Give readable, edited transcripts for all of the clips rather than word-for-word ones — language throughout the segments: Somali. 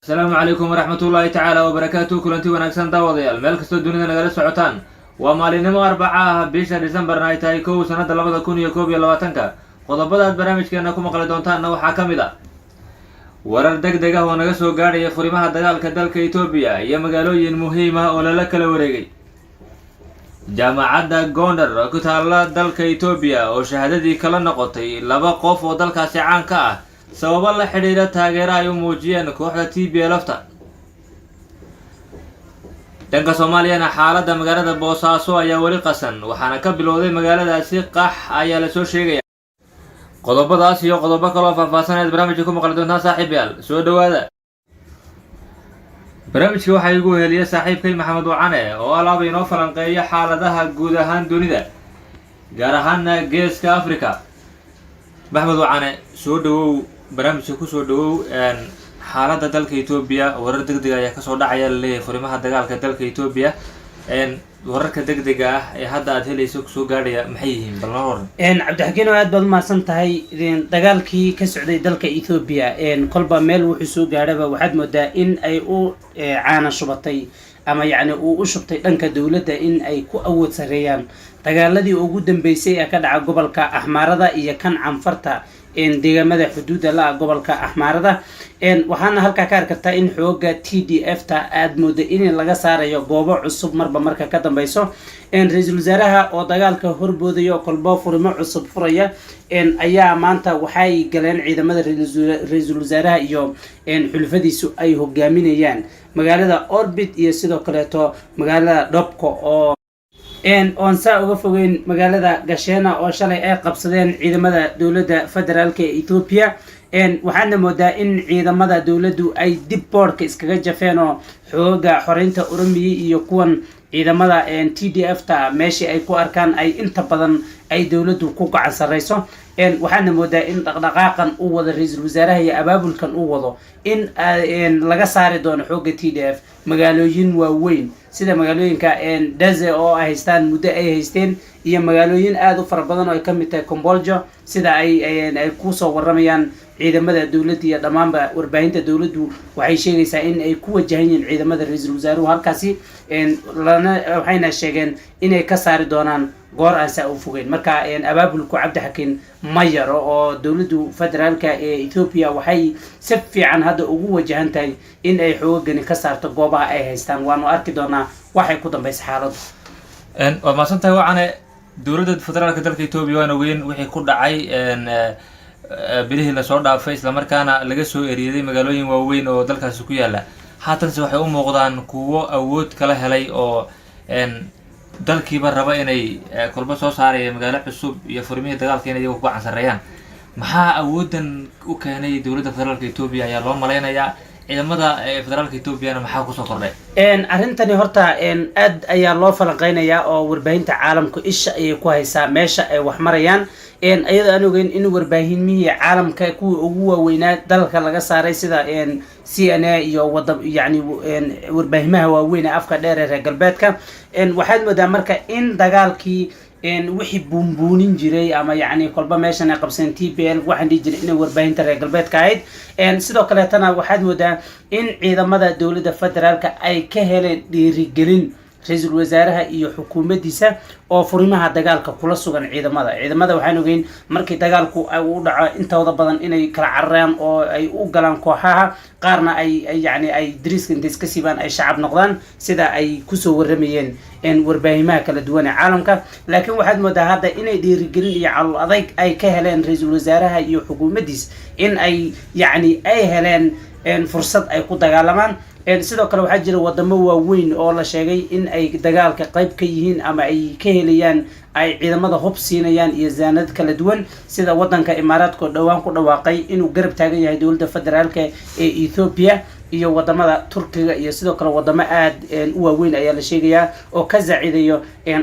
Asalaamu calaykum waraxmatullaahi tacaala wabarakaatu. Kulanti wanaagsan, daawadayaal, meel kastoo dunida nagala socotaan. Waa maalinimo Arbaca ah, bisha Decembarna ay tahay 1, sanadda 2021-ka. Qodobada aad barnaamijkeena ku maqli doontaanna waxaa ka mid ah warar deg deg ah oo naga soo gaadhaya furimaha dagaalka dalka Etoobiya iyo magaalooyin muhiim ah oo lala kala wareegay. Jaamacadda Gondar oo ku taalla dalka Etoobiya oo shahaadadii kala noqotay laba qof oo dalkaasi caan ka ah sababo la xidhiidha taageera ay u muujiyeen kooxda TPLF-ta. Dhanka Soomaaliyana, xaaladda magaalada Boosaaso ayaa weli qasan, waxaana ka bilowday magaaladaasi qax ayaa lasoo sheegaya. Qodobadaas iyo qodobo kaloo faahfaahsan ayaad barnaamijka ku maqli doontaan. Saaxiibayaal, soo dhawaada. Barnaamijka waxaa igu heliya saaxiibkay Maxamed Wacane oo alaaba inoo falanqeeya xaaladaha guud ahaan dunida, gaar ahaana Geeska Africa. Maxmed Wacane, soo dhawow, barnaamijka kusoo dhawow. Xaaladda dalka Etoobiya, warar deg deg ayaa kasoo dhacaya laleeyahay furimaha dagaalka dalka Etoobiya. Wararka deg dega ah ee hadda aad helayso kusoo gaadhaya maxay yihiin? Bal noo waran. Cabdixakiin, oo aad baad umahadsan tahay. Dagaalkii ka socday dalka Ethoobia kolba meel wuxuu soo gaadhaba waxaad moodaa in ay u caana shubatay ama yacni uu u shubtay dhanka dowladda in ay ku awood sareeyaan. Dagaaladii ugu dambeysay ee ka dhaca gobolka Axmaarada iyo kan Canfarta, deegaamada xuduudda la-a gobolka Axmaarada, waxaana halkaa ka arkartaa in xooga TDF ta aada mooda in laga saarayo goobo cusub marba marka ka dambeyso. Ra-iisul wasaaraha oo dagaalka horboodayo, kolbo furimo cusub furaya, ayaa maanta waxay galeen ciidamada ra-iisul wasaaraha iyo xulufadiisu ay hogaaminayaan magaalada Orbit iyo sidoo kaleeto magaalada Dhobko oo oon saa uga fogeyn magaalada Gasheena oo shalay ay qabsadeen ciidamada dowladda federaalka ee Ethoopia. Waxaadna moodaa in ciidamada dowladdu ay dib boodhka iskaga jafeen oo xooga xoreynta Oromiya iyo kuwan ciidamada TDF ta meeshii ay ku arkaan ay inta badan ay dowladdu ku gacan sarreyso. Waxaadna moodaa in dhaqdhaqaaqan uu wado ra-iisul wasaaraha iyo abaabulkan uu wado in laga saari doono xooga TDF magaalooyin waaweyn, sida magaalooyinka Daze oo ay haystaan muddo ay haysteen iyo magaalooyin aada u fara badan oo ay kamid tahay Comboljo, sida ay kusoo waramayaan ciidamada dowladda iyo dhammaanba warbaahinta dowladdu. Waxay sheegaysaa in ay ku wajahan yihiin ciidamada ra-iisul wasaaruhu halkaasi, lana waxayna sheegeen inay ka saari doonaan goor aan saa u fogeyn. Marka abaabulku, Cabdixakiin, ma yaro oo dowladdu federaalka ee Ethoopia waxay si fiican hadda ugu wajahan tahay in ay xoogagani ka saarto goobaha ay haystaan. Waanu arki doonaa waxay ku dambaysa xaaladdu. Waad mahadsan tahay, Wacane. Dowladda federaalka dalka Etoobiya waan ogeyn wixii ku dhacay bilihii lasoo dhaafay, islamarkaana laga soo eriyaday magaalooyin waaweyn oo dalkaasi ku yaala. Haatanse waxay u muuqdaan kuwo awood kala helay oo dalkiiba raba inay kolba soo saaraya magaalo cusub iyo furmihii dagaalka inay iyagu ku gacan sarreeyaan. Maxaa awoodan u keenay dowladda federaalka Etoobiya ayaa loo malaynayaa? Ciidamada federaalka Etoobiyana maxaa kusoo kordhay? Arrintani horta aad ayaa loo falanqeynayaa oo warbaahinta caalamku isha ayay ku haysaa meesha ay wax marayaan, iyadoo aan ogeyn in warbaahinmihii caalamka kuwii ugu waaweynaa dalka laga saaray, sida CNN iyo wada yani warbaahimaha waaweyn ee afka dheer ee reer galbeedka. Waxaad moodaa marka in dagaalkii wixii buunbuunin jiray ama yacni kolba meeshan ay qabseen TPL waxaan dhihi jiray inay warbaahinta reer galbeedka ahayd. Sidoo kaleetana waxaad moodaa in ciidamada dowladda federaalka ay ka heleen dhiirigelin ra-iisul wasaaraha iyo xukuumaddiisa oo furimaha dagaalka kula sugan ciidamada. Ciidamada waxaan ogeyn markii dagaalku u dhaco intooda badan inay kala cararaan oo ay u galaan kooxaha qaarna ay yani ay dariiska intay iska siibaan ay shacab noqdaan, sida ay kusoo waramayeen warbaahimaha kala duwan ee caalamka. Laakiin waxaad moodaa hadda inay dhiirigelin iyo calool adayg ay ka heleen ra-iisul wasaaraha iyo xukuumaddiis, in ay yacni ay heleen fursad ay ku dagaalamaan. Sidoo kale waxaa jira wadamo waaweyn oo la sheegay in ay dagaalka qayb ka yihiin ama ay ka helayaan, ay ciidamada hub siinayaan iyo zaanad kala duwan, sida wadanka Imaaraadka oo dhowaan ku dhawaaqay inuu garab taagan yahay dowladda federaalka ee Ethoopia, iyo wadamada Turkiga iyo sidoo kale wadamo aada u waaweyn ayaa la sheegayaa oo ka zaacidayo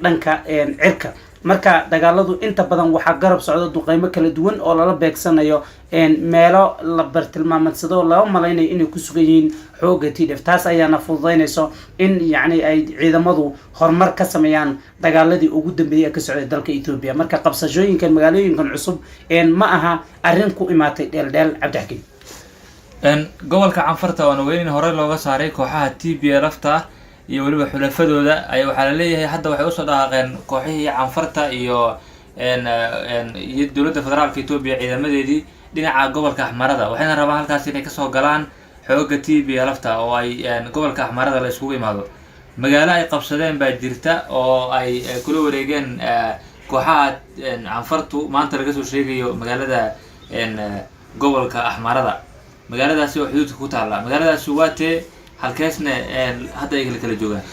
dhanka cirka. Marka dagaaladu inta badan waxaa garab socda duqeymo kala duwan oo lala beegsanayo meelo la bartilmaamadsado laba malaynayo inay ku sugan yihiin xooga TDF. Taas ayaana fududeynayso in yacni ay ciidamadu horumar ka sameeyaan dagaaladii ugu dambeeyay ee ka socday dalka Ethoopia. Marka qabsashooyinkan magaalooyinkan cusub ma aha arrin ku imaatay dheeldheel, Cabdixakiim. Gobolka Canfarta oon ogeyn in horey looga saaray kooxaha TPLF-ta iyo weliba xulafadooda, ayaa waxaa laleeyahay hadda waxay usoo dhaqaaqeen kooxihii Canfarta iyo dowladda federaalka Etoobiya ciidamadeedii dhinaca gobolka Axmarada, waxayna rabaan halkaas inay kasoo galaan xooga TPLF-ta oo ay gobolka Axmarada la iskugu imaado. Magaalo ay qabsadeen baa jirta oo ay kula wareegeen kooxaha Canfartu, maanta laga soo sheegayo magaalada gobolka Axmarada, magaaladaasi oo xuduudka ku taalla. Magaaladaasi waa tee? Halkeesne hadda ay kala joogaan?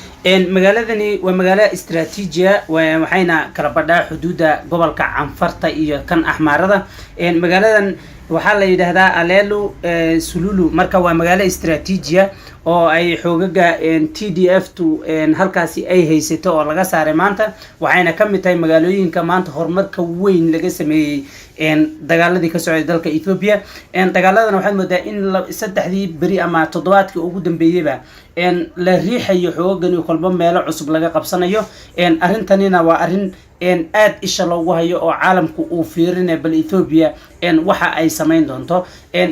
Magaaladani waa magaalo istraatiijiya, waxayna kala badhaa xuduudda gobolka Canfarta iyo kan Axmaarada. Magaaladan waxaa la yidhaahdaa Alelu Sululu. Marka waa magaalo istraatiijiya oo ay xoogaga TDF tu halkaasi ay haysato oo laga saaray maanta, waxayna ka mid tahay magaalooyinka maanta horumarka weyn laga sameeyey dagaaladii ka socday dalka Ethiopia. Dagaaladan waxaad moodaa in 3dii beri ama toddobaadkii ugu dambeeyeyba la riixayo xoogagani, kolba meelo cusub laga qabsanayo. Arrintanina waa arrin aad isha loogu hayo oo caalamku uu fiirinayo bal Ethiopia waxa ay samayn doonto.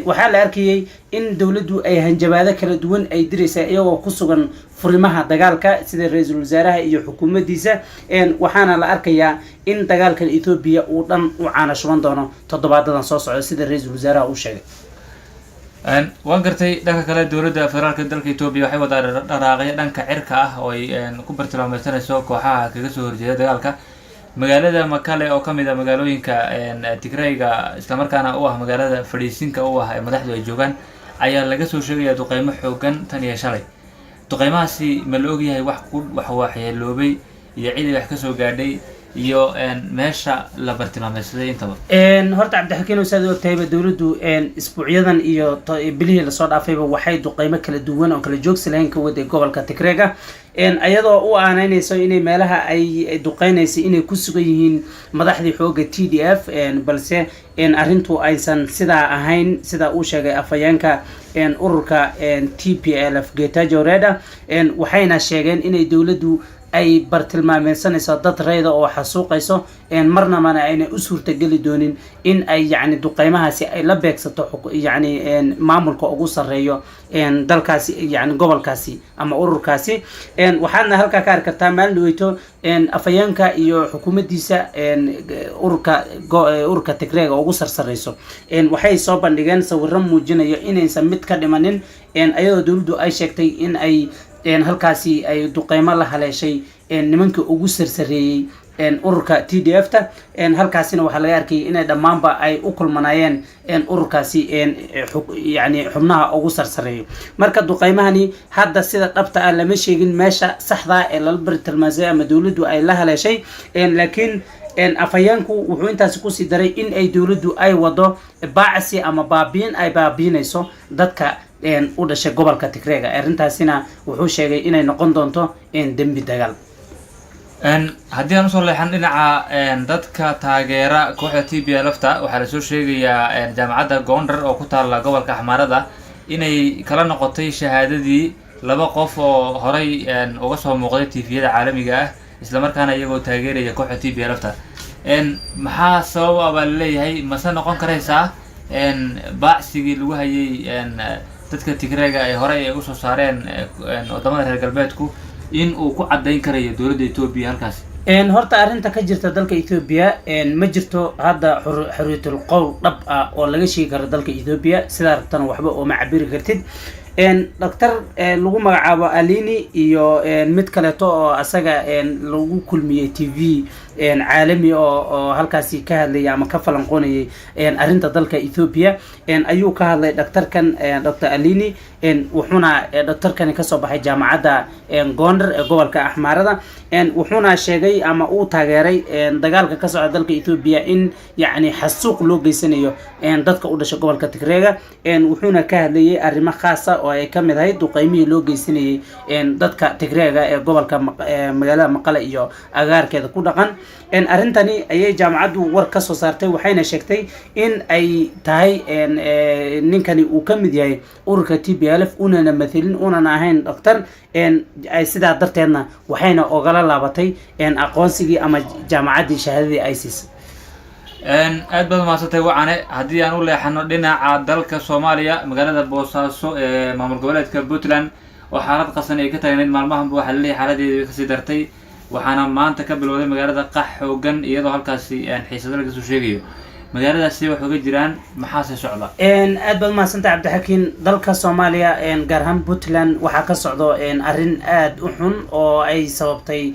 Waxaa la arkayay in dowladdu ay hanjabaado kala duwan ay diraysa iyagoo ku sugan furimaha dagaalka, sida ra-iisul wasaaraha iyo xukuumaddiisa. Waxaana la arkayaa in dagaalkan Ethiopia uu dhan u caana shuban doono toddobaadadan soo socda, sida ra-iisul wasaaraha uu sheegay. Waan gartay. Dhanka kale, dowladda federaalka dalka Etoobiya waxay wadaa dhaqaaqyo dhanka cirka ah oo ay ku bartilmaameysanayso kooxaha kaga soo horjeeda dagaalka. Magaalada Makale oo kamid ah magaalooyinka Tigrayga, islamarkaana u ah magaalada fadhiisinka u ah ee madaxdu ay joogaan, ayaa laga soo sheegaya duqeymo xoogan tan iyo shalay. Duqeymahaasi ma la ogyahay wax ku wax waxyeeloobay iyo cid ay wax kasoo gaadhay iyo meesha la bartilmaameysaday intaba? Horta Cabdixakiin, saad ogtahayba, dowladdu isbuucyadan iyo bilihii lasoo dhaafayba waxay duqeymo kala duwan oo kala joogsi lahayn ka waday gobolka Tigreega, iyadoo u aaneynayso inay meelaha ay duqeynaysa inay ku sugan yihiin madaxdii xooga TDF, balse arrintu aysan sidaa ahayn, sida uu sheegay afhayeenka ururka TPLF, Getachew Reda. Waxayna sheegeen inay dowladdu ay bartilmaameysanayso dad rayda oo xasuuqayso, marnamana aynay u suurtageli doonin in ay yacni duqeymahaasi ay la beegsato yacni maamulka ugu sarreeyo dalkaasi, yacni gobolkaasi ama ururkaasi. Waxaadna halkaa ka arki kartaa maalin dhaweyto afhayeenka iyo xukuumaddiisa ururka Tigreega ugu sarsareyso waxay soo bandhigeen sawiro muujinayo inaysan mid ka dhimanin, ayadoo dowladdu ay sheegtay in ay halkaasi ay duqeymo la haleeshay nimankii ugu sarsareeyey ururka TDF ta. Halkaasina waxaa laga arkayay inay dhammaanba ay u kulmanayeen ururkaasi, yani xubnaha ugu sarsareeyo. Marka duqeymahani hadda sida dhabta ah lama sheegin meesha saxda ee lala bartilmaamsay ama dowladdu ay la haleeshay, laakiin afhayeenku wuxuu intaasi kusii daray in ay dowladdu ay wado baacsi ama baabiin ay baabiinayso dadka u dhashay gobolka Tigreega. Arrintaasina wuxuu sheegay inay noqon doonto dembi dagaal. Haddii aan usoo leexan dhinaca dadka taageera kooxda TPLF ta, waxaa lasoo sheegayaa jaamacadda Gondar oo ku taalla gobolka Axmaarada inay kala noqotay shahaadadii laba qof oo horay uga soo muuqday TV-yada caalamiga ah, islamarkaana iyagoo taageeraya kooxda TPLF ta. Maxaa sabab ah baa laleeyahay? Mase noqon karaysaa baacsigii lagu hayay dadka Tigreega ay horey ay usoo saareen wadamada reer galbeedku in uu ku caddayn karayo dowladda Etoobiya halkaasi? Horta arrinta ka jirta dalka Ethiopia, ma jirto hadda xorriyatul qowl dhab ah oo laga sheegi karo dalka Ethiopia. Sidaa rabtana waxba ooma cabiri kartid. Doctor lagu magacaabo Alini iyo mid kaleeto oo asaga lagu kulmiyey TV caalami oo halkaasi ka hadlayay ama ka falanqoonayay arrinta dalka Ethiopia ayuu ka hadlay doctorkan, Dr Alini. Wuxuuna doctorkani kasoo baxay jaamacadda Gondar ee gobolka Axmaarada, wuxuuna sheegay ama uu taageeray dagaalka ka socda dalka Ethiopia in yacni xasuuq loo geysanayo dadka u dhashay gobolka Tigreega. Wuxuuna ka hadlayay arrimo khaasa oo ay kamid ahayd duqeymihii loo geysanayay dadka Tigreega ee gobolka magaalada Maqale iyo agaarkeeda ku dhaqan. Arrintani ayay jaamacaddu war ka soo saartay, waxayna sheegtay in ay tahay ninkani uu ka mid yahay ururka TPLF, unana mathelin, unana ahayn doctor ay. Sidaa darteedna waxayna ogala laabatay aqoonsigii ama jaamacaddii shahaadadii ay siisay. Aad baad umahadsantahay wacane. Haddii aan u leexano dhinaca dalka Soomaaliya, magaalada Boosaaso ee maamul goboleedka Puntland oo xaalad qasan ay ka taagnayd maalmahanba, waxaa laleeyahay xaaladeedi way kasii dartay, waxaana maanta ka bilowday magaalada qax xoogan, iyadoo halkaasi xiisado laga soo sheegayo. Magaaladaasi wax uga jiraan, maxaase socda? Aad baad umahadsantahay, Cabdixakiin. Dalka Soomaaliya, gaar ahaan Puntland, waxaa ka socdo arrin aad u xun oo ay sababtay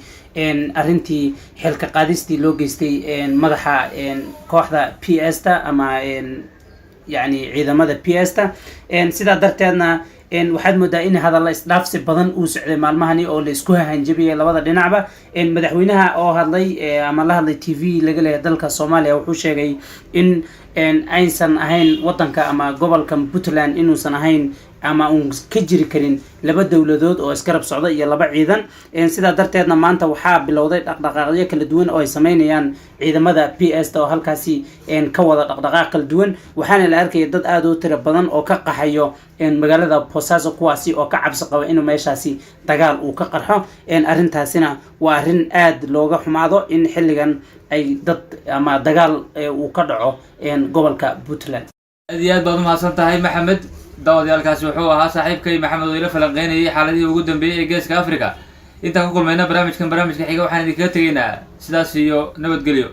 arrintii xilka qaadistii loo geystay madaxa kooxda PS ta ama yacni ciidamada PS ta. Sidaa darteedna waxaad moodaa in hadalla isdhaafsi badan uu socday maalmahani oo la isku hahanjabiyay labada dhinacba. Madaxweynaha oo hadlay ama la hadlay TV laga leeyahay dalka Soomaaliya wuxuu sheegay in aysan ahayn wadanka ama gobolka Puntland inuusan ahayn ama uun ka jiri karin laba dowladood oo isgarab socda iyo laba ciidan. Sidaa darteedna maanta waxaa bilowday dhaqdhaqaaqyo kala duwan oo ay sameynayaan ciidamada PS ta oo halkaasi ka wada dhaqdhaqaaq kala duwan, waxaana la arkaya dad aada u tiro badan oo ka qaxayo magaalada Boosaaso, kuwaasi oo ka cabsi qaba inuu meeshaasi dagaal uu ka qarxo. Arrintaasina waa arrin aada looga xumaado in xilligan ay dad ama dagaal uu ka dhaco gobolka Puntland. Aad iyo aad baad umahadsan tahay, Maxamed. Daawadayaal, wuxuu ahaa saaxiibkay Maxamed oo ila falanqeynayay xaaladihii ugu dambeeyey ee Geeska Africa. Intaan ku kulmayna barnaamijkan barnaamijka xiga, waxaan idinkaga tegaynaa sidaas iyo nabadgelyo.